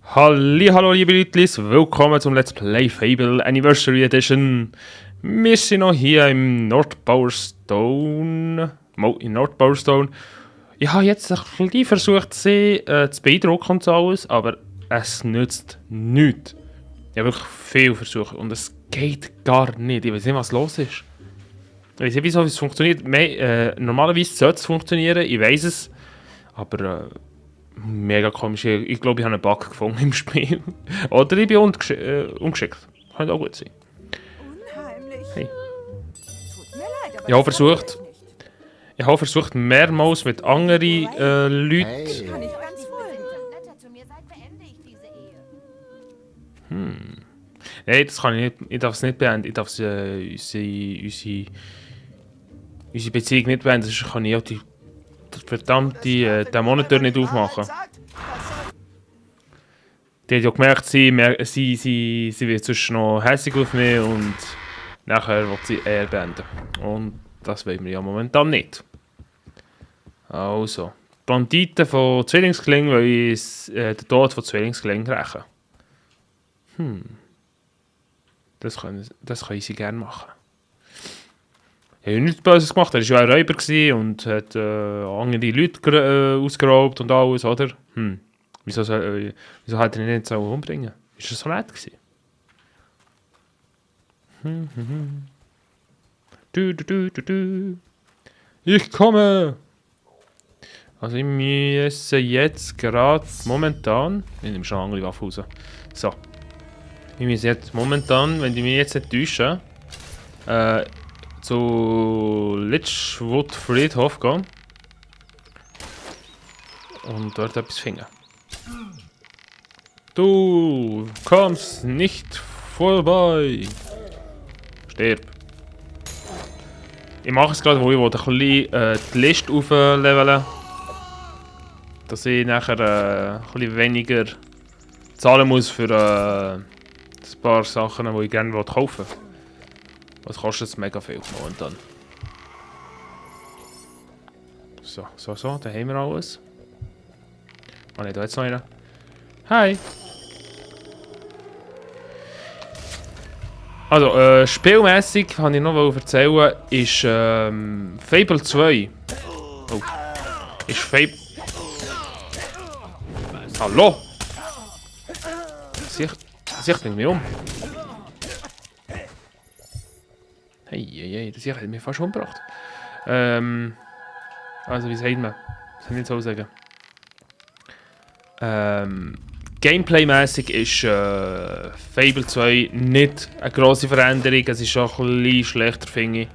Hallo liebe Leute, willkommen zum Let's Play Fable Anniversary Edition. Wir sind noch hier im Nordpowerstone. In Nordpowerstone. Ich habe jetzt ein bisschen versucht, sie zu beeindrucken und so alles, aber es nützt nichts. Ich habe wirklich viel versucht und es geht gar nicht. Ich weiß nicht, was los ist. Ich weiß nicht, wieso es funktioniert. Normalerweise sollte es funktionieren, ich weiß es, aber mega komisch. Ich glaube, ich habe einen Bug gefunden im Spiel. Oder ich bin ungeschickt. Könnte auch gut sein. Unheimlich. Hey. Tut mir leid, aber Ich habe das kann versucht, nicht. ich habe versucht mehrmals mit anderen Leuten. Ich kann nicht ganz folgen. Netter zu mir seid, beende ich diese Ehe. Nein, das kann ich nicht. Ich darf es nicht beenden. Ich darf unsere Beziehung nicht beenden. Sonst kann ich auch die verdammte den Monitor nicht aufmachen. Die hat ja gemerkt, sie wird sonst noch hässlich auf mich und nachher will sie eher beenden. Und das wollen wir ja momentan nicht. Also, Banditen von Zwillingskling wollen den Tod von Zwillingskling rächen. Das können sie gerne machen. Er hat nichts Böses gemacht, er war ja ein Räuber und hat andere Leute ausgeraubt und alles, oder? Wieso hat er ihn nicht so umbringen? Ist er so nett gewesen? Du. Ich komme! Also ich müsse jetzt gerade momentan... Ich nehme schon eine andere Waffe raus. So. Ich muss jetzt momentan, wenn die mich jetzt nicht täuschen, zu Litchwood Friedhof gehen und dort etwas finden. Du kommst nicht vorbei. Stirb. Ich mache es gerade, wo ich ein bisschen die Liste aufleveln, dass ich nachher ein bisschen weniger zahlen muss für ein paar Sachen, die ich gerne kaufen will. Was kostet es mega viel momentan? So, da haben wir alles. Ah ne, da jetzt noch einer. Hi! Also, spielmässig kann ich noch erzählen, ist Fable 2. Oh. Ist Fable. Hallo! Sicht bringt mich um. Hey, das hat mich fast umgebracht. Also, wie sagt man? Das kann ich nicht so sagen. Gameplay-mässig ist Fable 2 nicht eine grosse Veränderung. Es ist schon ein bisschen schlechter, finde ich,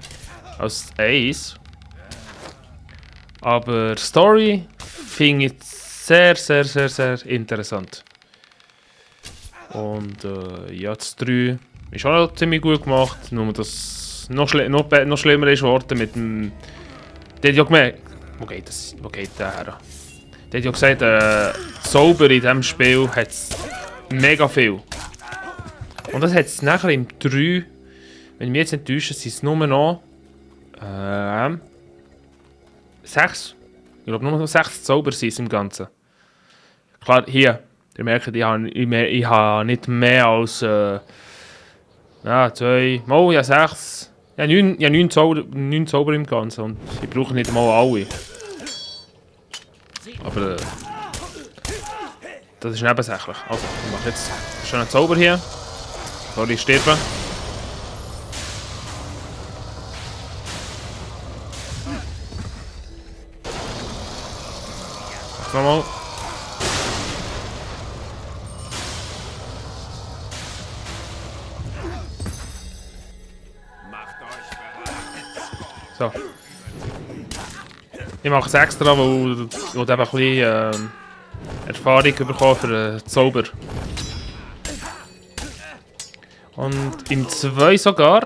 als 1. Aber Story finde ich sehr interessant. Und ja, das 3 ist auch noch ziemlich gut gemacht. Nur dass noch schlimmer ist geworden mit dem... Der hat ja gemerkt... Wo geht der her? Der hat ja gesagt, Zauber in diesem Spiel hat es mega viel. Und das hat es nachher im 3... Wenn ich mich jetzt nicht täusche, sind es nur noch... 6. Ich glaube nur noch 6 Zauber sind es im Ganzen. Klar, hier. Ihr merkt, ich habe nicht mehr als... 2... Oh, ja 6... Ja, 9 Zauber im Ganzen und ich brauche nicht mal alle. Aber das ist nebensächlich. Also, ich mache jetzt schon einen Zauber hier, bevor ich sterbe. Nochmal. So. Ich mache es extra, weil ich eben ein bisschen Erfahrung bekommen für den Zauber. Und im 2 sogar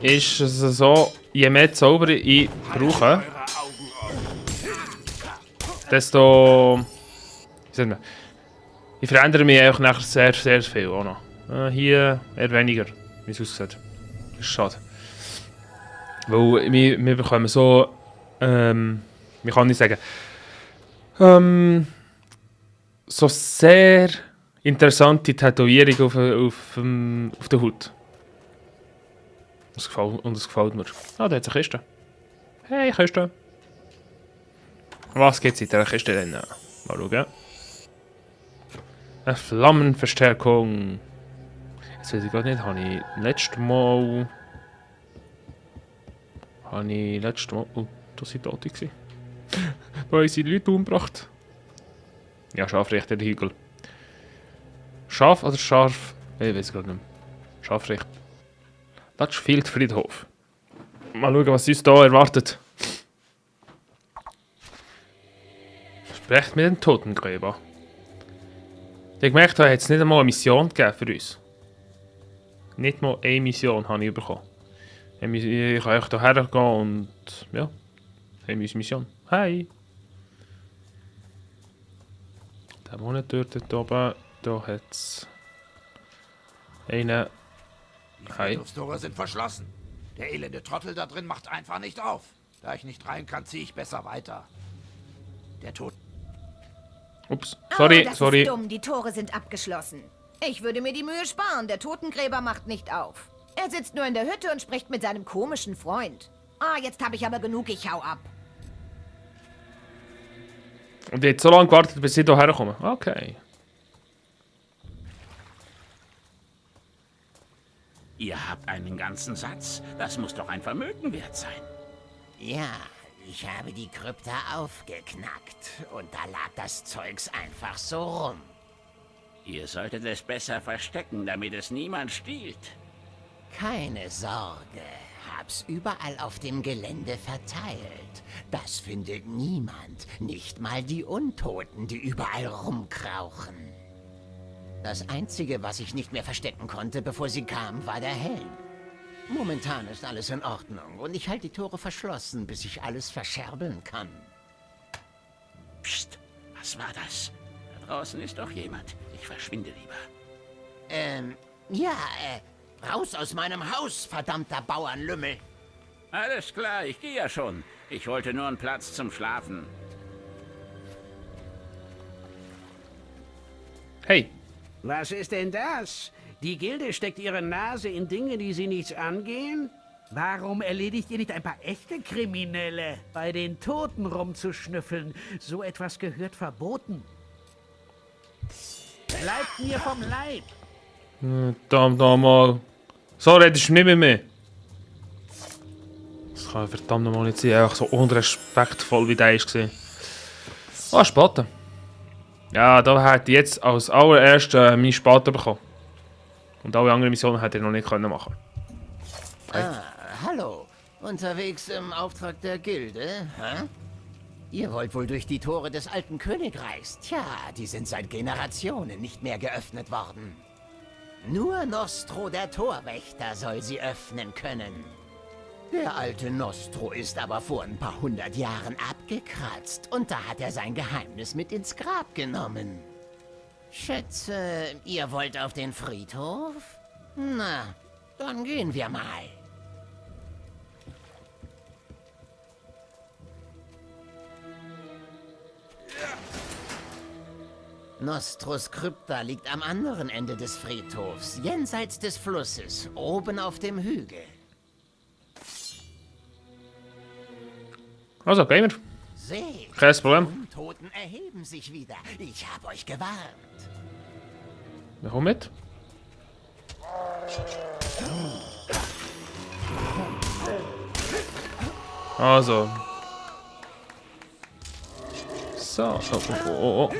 ist es so, je mehr Zauber ich brauche, desto... Wie sagt man? Ich verändere mich einfach nachher sehr viel auch noch. Hier eher weniger, wie es aussieht. Das ist schade. Weil wir bekommen so, wie kann ich sagen, so sehr interessante Tätowierung auf der Haut. Das gefällt mir. Ah, da hat es eine Kiste. Hey, Kiste. Was gibt's in dieser Kiste denn? Mal schauen. Eine Flammenverstärkung. Jetzt weiß ich gerade nicht, habe ich letztes Mal... Oh, das sind Tote gewesen. Da haben sie Leute umgebracht. Ja, Scharfrichter, der Hügel. Schaf oder Scharf? Ich weiß gar nicht mehr. Scharfrichter. Latschfield Friedhof. Mal schauen, was uns da erwartet. Sprecht mit den Totengräber. Ich habe gemerkt, da hat es nicht einmal eine Mission gegeben für uns. Nicht mal eine Mission habe ich bekommen. Ich kann echt hierher gehen und ja, haben wir unsere Mission. Hi! Der Monitor dort oben, da hat es einen. Die Hi. Friedhofstore sind verschlossen. Der elende Trottel da drin macht einfach nicht auf. Da ich nicht rein kann, ziehe ich besser weiter. Der Tod... Ups, sorry, das sorry. ist dumm, die Tore sind abgeschlossen. Ich würde mir die Mühe sparen, der Totengräber macht nicht auf. Er sitzt nur in der Hütte und spricht mit seinem komischen Freund. Ah, jetzt habe ich aber genug, ich hau ab. Und jetzt so lange gewartet, bis sie hierher kommen. Okay. Ihr habt einen ganzen Satz. Das muss doch ein Vermögen wert sein. Ja, ich habe die Krypta aufgeknackt und da lag das Zeugs einfach so rum. Ihr solltet es besser verstecken, damit es niemand stiehlt. Keine Sorge, hab's überall auf dem Gelände verteilt. Das findet niemand, nicht mal die Untoten, die überall rumkrauchen. Das Einzige, was ich nicht mehr verstecken konnte, bevor sie kam, war der Helm. Momentan ist alles in Ordnung und ich halte die Tore verschlossen, bis ich alles verscherbeln kann. Psst, was war das? Da draußen ist doch jemand. Ich verschwinde lieber. Raus aus meinem Haus, verdammter Bauernlümmel! Alles klar, ich gehe ja schon. Ich wollte nur einen Platz zum Schlafen. Hey. Was ist denn das? Die Gilde steckt ihre Nase in Dinge, die sie nichts angehen? Warum erledigt ihr nicht ein paar echte Kriminelle? Bei den Toten rumzuschnüffeln, so etwas gehört verboten. Bleibt mir vom Leib! Verdammt nochmal. So redest du nicht mit mir. Das kann verdammt nochmal nicht sein. Einfach so unrespektvoll wie der war. Ah, Spaten. Ja, da hätte ich jetzt als allererstes meine Spaten bekommen. Und alle anderen Missionen hätte ich noch nicht machen können. Ah, hallo. Unterwegs im Auftrag der Gilde, hä? Ihr wollt wohl durch die Tore des alten Königreichs. Tja, die sind seit Generationen nicht mehr geöffnet worden. Nur Nostro, der Torwächter, soll sie öffnen können. Der alte Nostro ist aber vor ein paar 100 Jahren abgekratzt und da hat er sein Geheimnis mit ins Grab genommen. Schätze, ihr wollt auf den Friedhof? Na, dann gehen wir mal. Nostros Krypta liegt am anderen Ende des Friedhofs, jenseits des Flusses, oben auf dem Hügel. Also, gehen wir. Seht, Kein Problem. die Untoten erheben sich wieder. Ich habe euch gewarnt. Wir kommen mit. Also. So. Oh.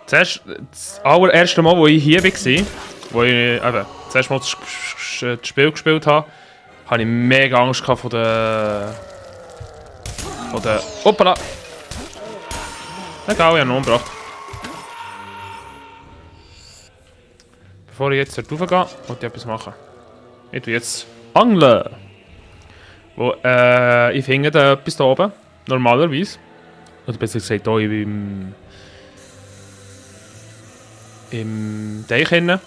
Zuerst, das allererste Mal, wo ich hier war, wo ich eben das erste Mal das Spiel gespielt habe, hatte ich mega Angst vor der... Hoppala! Egal, ich habe ihn umgebracht. Bevor ich jetzt dort raufgehe, wollte ich etwas machen. Ich tue jetzt angeln. Wo, ich finde da etwas da oben, normalerweise. Oder besser gesagt hier im Teich hinten.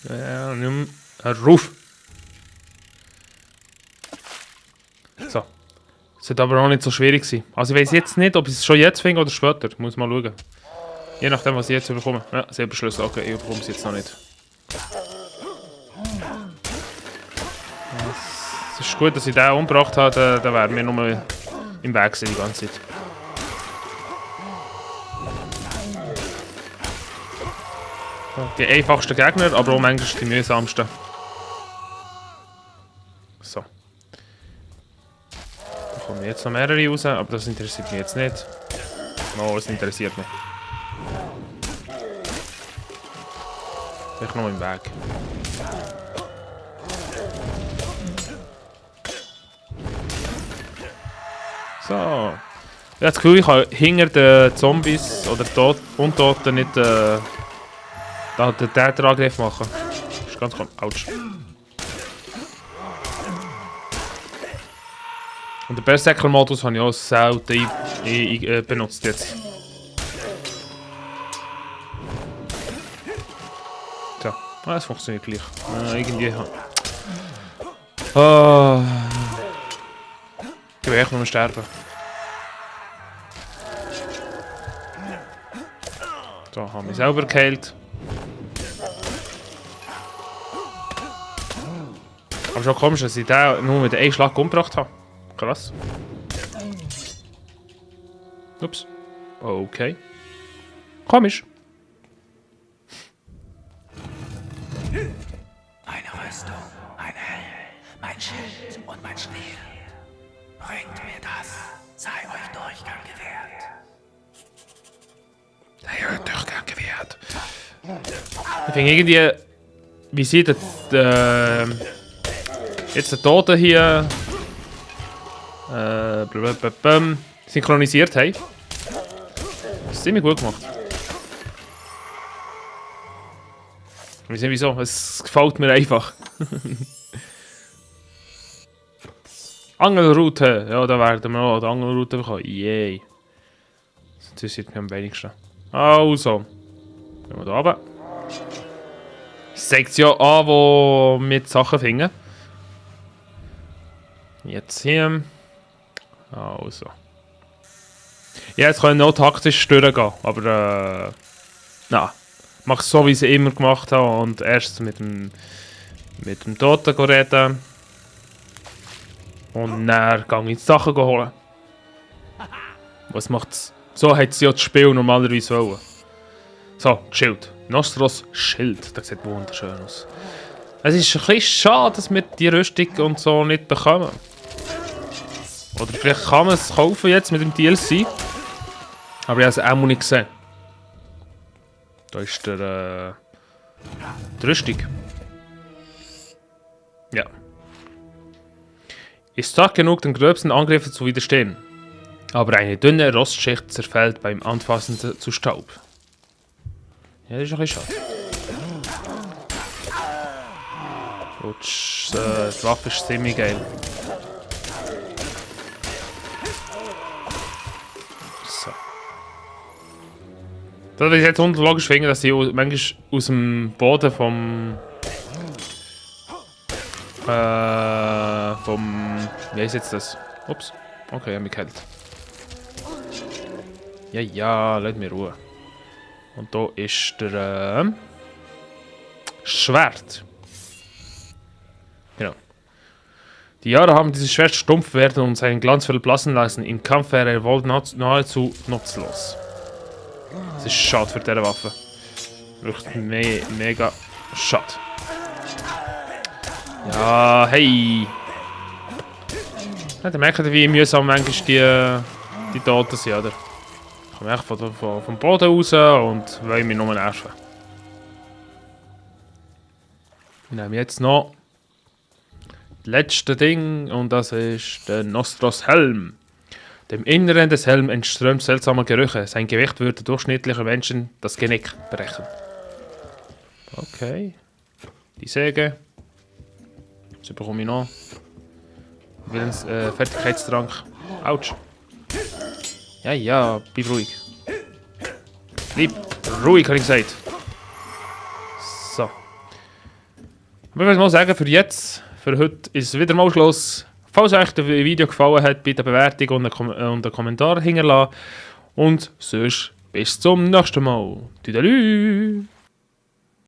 Ja, nimm Ruf. Es wird aber auch nicht so schwierig sein. Also ich weiß jetzt nicht, ob ich es schon jetzt finde oder später. Ich muss mal schauen. Je nachdem, was ich jetzt bekomme. Ja, Silberschlüssel. Okay, ich bekomme es jetzt noch nicht. Es ist gut, dass ich den umgebracht habe. Da wäre mir nur im Weg gewesen die ganze Zeit. Die einfachsten Gegner, aber auch manchmal die mühsamsten. So. Da kommen jetzt noch mehrere raus, aber das interessiert mich jetzt nicht. Oh, es interessiert mich. Vielleicht noch im Weg. So. Ich habe das Gefühl, ich kann hinter den Zombies oder Untoten nicht den Täterangriff machen. Das ist ganz cool. Autsch. Und den Berserker-Modus habe ich auch selten benutzt jetzt. Tja, es funktioniert gleich. Irgendwie. Ich will echt nur sterben. So, haben wir selber geheilt. Aber schon komisch, dass ich den nur mit einem Schlag umgebracht habe. Krass. Ups. Okay. Komisch. Meine Rüstung, mein Helm, mein Schild und mein Speer. Bringt mir das, sei euch Durchgang gewährt. Sei euch Durchgang gewährt. Ich finde irgendwie, wie sieht jetzt der Tote hier synchronisiert haben. Das ist ziemlich gut gemacht. Ich weiß nicht wieso, es gefällt mir einfach. Angelroute, ja, da werden wir noch die Angelroute bekommen. Yay. Das interessiert mich am wenigsten. Also, gehen wir da runter. Es zeigt ja an, wo wir die Sachen finden. Jetzt hier. Also. Ja, jetzt können wir noch taktisch durchgehen, aber na, mach es so, wie ich es immer gemacht habe und erst mit dem Toten reden. Und dann gehe ich die Sachen holen. Was macht's? So hat sie ja das Spiel normalerweise wollen. So, Schild. Nostros Schild. Das sieht wunderschön aus. Es ist ein bisschen schade, dass wir die Rüstung und so nicht bekommen. Oder vielleicht kann man es kaufen jetzt mit dem DLC. Aber ich habe es auch noch nicht gesehen. Da ist die Rüstung. Ja. Ist stark genug, den gröbsten Angriffen zu widerstehen. Aber eine dünne Rostschicht zerfällt beim Anfassen zu Staub. Ja, das ist ein bisschen schade. Und die Waffe ist ziemlich geil. So. Da will ich jetzt logisch finden, dass sie manchmal aus dem Boden vom wie heißt jetzt das? Ups. Okay, ich habe mich geheilt. Ja, lass mir Ruhe. Und da ist der Schwert. Genau. Die Jahre haben dieses Schwert stumpf werden und seinen Glanz verblassen lassen. Im Kampf wäre er wohl nahezu nutzlos. Das ist schade für diese Waffe. Wirklich mega schade. Ja, hey! Ja, dann merkt ihr, wie mühsam manchmal die Toten sind, oder? Ich komme echt vom Boden raus und will mich nur nerven. Wir nehmen jetzt noch das letzte Ding und das ist der Nostros Helm. Dem Inneren des Helms entströmt seltsame Gerüche. Sein Gewicht würde durchschnittlicher Menschen das Genick brechen. Okay. Die Säge. Jetzt bekomme ich noch. Fertigkeitstrank. Autsch. Ja, bleib ruhig. Bleib ruhig, habe ich gesagt. So. Ich würde mal sagen, für heute ist wieder mal Schluss Falls euch das Video gefallen hat, bitte eine Bewertung und einen Kommentar hinterlassen. Und sonst bis zum nächsten Mal. Tüdelü!